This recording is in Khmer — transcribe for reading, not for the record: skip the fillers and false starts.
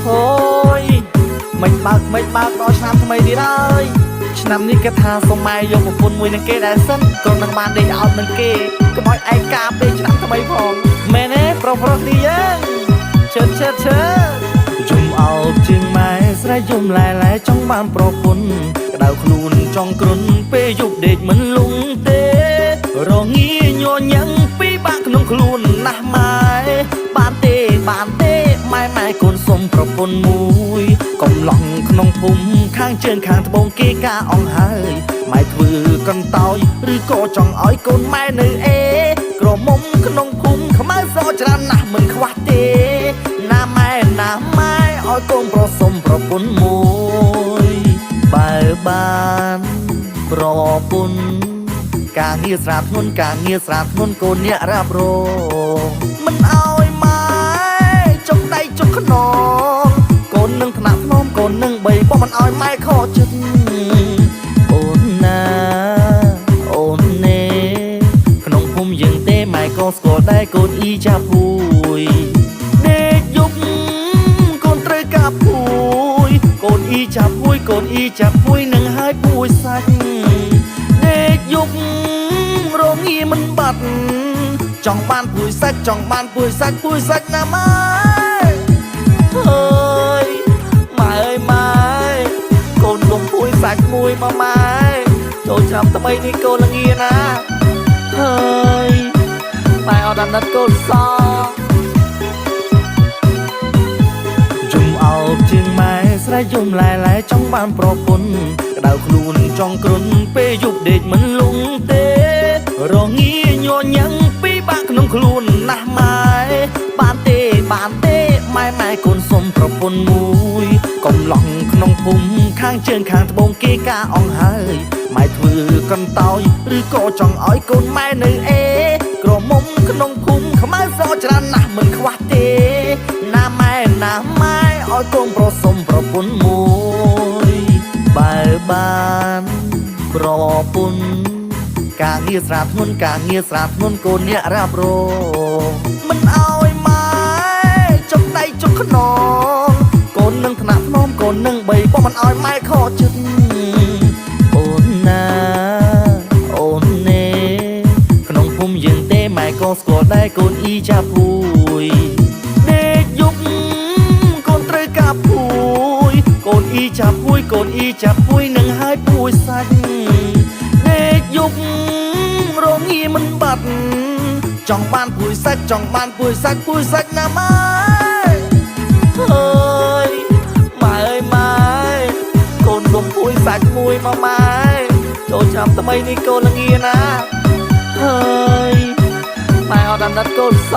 អូយមិនបើកមិនបើកដល់ឆ្នាំថ្មីទៀតហើយឆ្នាំនេះគេថាសុំម៉ែយកប្រពន្ធមួយនឹងគេដែរសិនក៏នឹងបានដេកអោបនឹងគេកុំឲ្យឯកាពេលឆ្នាំថ្មីផងមែនទេប្រុសប្រុសនេះយើងជឿនជឿនជឿនយំអោបជាងម៉ែស្រែកយំឡែឡែចង់បានប្រពន្ធក្តៅខ្លួនចង់គ្រុនពេលយប់ដេកមិនលងទេរងាញញ៉ាំងពីបាក់ក្នុងខ្លួនណាស់ម៉ែបានទេបានទេម៉ែម៉ែកូនសុំប្រពន្ធមួយកំឡងក្នុងភូមិខាងជើងខាងត្បូងគេការអងហើយម៉ែធ្វើកន្តោយឬក៏ចង់ឲ្យកូនម៉ែនៅអេក្រមុំក្នុងភូមិខ្មៅសច្រើនណាស់មិនខ្វះទេណាម៉ែណាម៉ែឲ្យកូនប្រសុំប្រពន្ធមួយបើបានប្រពន្ធការងារស្រាលធ្ងន់ការងារស្រាលធ្ងន់កូនអ្នករ៉ាប់រងមិនឲ្យម៉ែចុកដៃចុកខ្នងកូននឹងថ្នាក់ថ្នមកូននឹងបីបងមិនឲ្យម៉ែខកចិត្តអូនណាអូនណេក្នុងភូមិយើងទេម៉ែក៏ស្គាល់ដែរកូនអ៊ីចាភួយដេកយប់កូនត្រូវការភួយកូនអ៊ីចាភួយកូនអ៊ីចាភួយនឹងហើយភួយសាច់ដេកយប់រងាមិនបាត់ចង់បានភួយសាច់ចង់បានភួយសាច់ភួយសាច់ណាម៉ែអើយម៉ែអើយម៉ែកូនលំភួយសាច់មួយមកម៉ែចូលឆ្នាំថ្មីនេះកូនល្ងាណាហើយម៉ែអត់អាណិតកូនសយំអោបជាងម៉ែស្រែកយំឡែឡែចង់បានប្រពន្ធក្តៅខ្លួនចង់គ្រុនពេលយប់ដេកមិនលងទេរងាញញ៉ាំងពីបាក់ក្នុងខ្លួនណាស់ម៉ែបានទេបានទេម៉ែម៉ែកូនសុំប្រពន្ធមួយកំឡងក្នុងភូមិខាងជើងខាងត្បូងគេការអងហើយម៉ែធ្វើកន្តោយឬក៏ចង់ឲ្យកូនម៉ែនៅអេក្រមុំក្នុងភូមិខ្មៅសច្រើនណាស់មិនខ្វះទេណាម៉ែណាម៉ែឲ្យកូនប្រសុំប្រពន្ធមួយបើបានប្រពន្ធការងារស្រាលធ្ងន់ការងារស្រាលធ្ងន់កូនអ្នករ៉ាប់រងមិនឲ្យម៉ែចុកដៃចុកខ្នងកូននឹងថ្នាក់ថ្នមកូននឹងបីបងមិនឲ្យម៉ែខកចិត្តអូនណាអូនណេក្នុងភូមិយើងទេម៉ែក៏ស្គាល់ដែរកូនអ៊ីចាភួយដេកយប់កូនត្រូវការភួយកូនអ៊ីចាភួយកូនអ៊ីចាភួយនឹងហើយភួយសាច់ដេកយប់រងាមិនបាត់ចង់បានភួយសាច់ចង់បានភួយសាច់ភួយសាច់ណាម៉ែអើយម៉ែអើយម៉ែកូនលំភួយសាច់មួយមកម៉ែចូលឆ្នាំថ្មីនេះកូនល្ងាណាហើយម៉ែអត់អាណិតកូនស